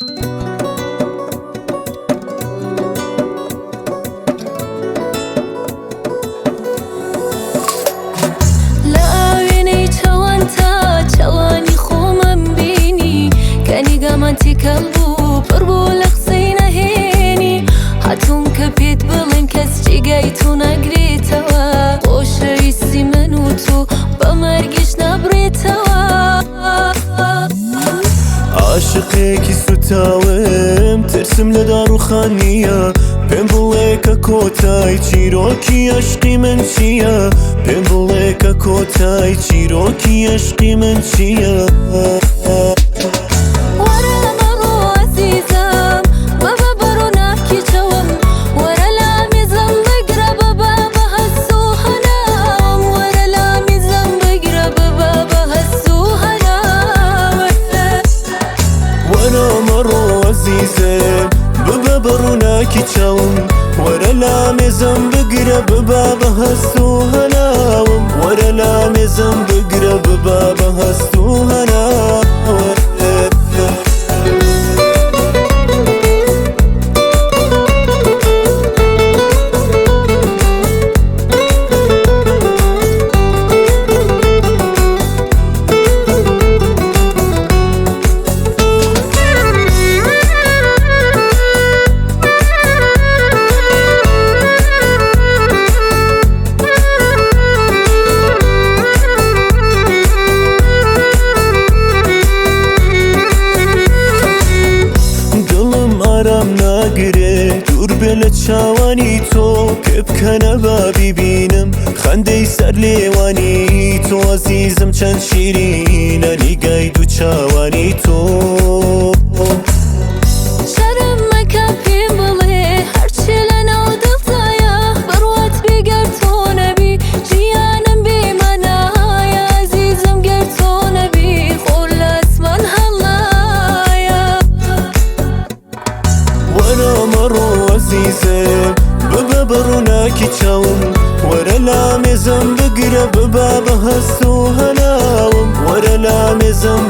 لە ئاوێنەی چاوانتا چاوانی خۆمم بینی، کە نیگامان تێکەڵ بوو پڕ بوو لە قسەی نەهێنی. هاتووم کە پێت بڵێم کەس جێگای تۆ ناگرێتەوە، خۆشەویستی من و تۆ بە مەرگیش نابرێتەوە. عاشقێکی سوتاوم، ترسم لە داڕوخان نییە. پێم بڵێ کە کۆتای چیرۆکی عەشقی من چییە؟ پێم بڵێ کە کۆتای چیرۆکی عەشقی من چییە؟ وەرە مەڕۆ ئەزیزم، ببە بەڕووناکی چەوم، وەرە لامیزم بگرە ببە بە هەست و هەناوم، وەرە لامیزم بگرە ببە بە هەست و هەناوم. وەرە مەڕۆ ئەزیزم، ببە بە ڕووناکی چاوم، وەرە لامێزم بگرە ببە بە هەست و هەناوم، وەرە لامێزم بگرە ببە بە هەست و هەناوم. دڵم ئارام ناگرێ دوور بێ لە چاوانی تۆ، پێ بکەنە با بیبینم خەندەی سەر لێوانی تۆ. ئەزیزم چەند شیرینە نیگای دوو چاوانی تۆ. شەرم مەکە پێم بڵێ هەرچی لەناو دڵتایە، بڕوات بێ گەر تۆ نەبی ژیانم بێمانایە. ئەزیزم گەر تۆ نەبی خۆر لە ئەسمان هەڵنایە. وەرە مەڕۆ ئەزیزم، ببە بە ڕووناکی چاوم، وەرە لامێزم بگرە ببە بە هەست و هەناوم، وەرە لامێزم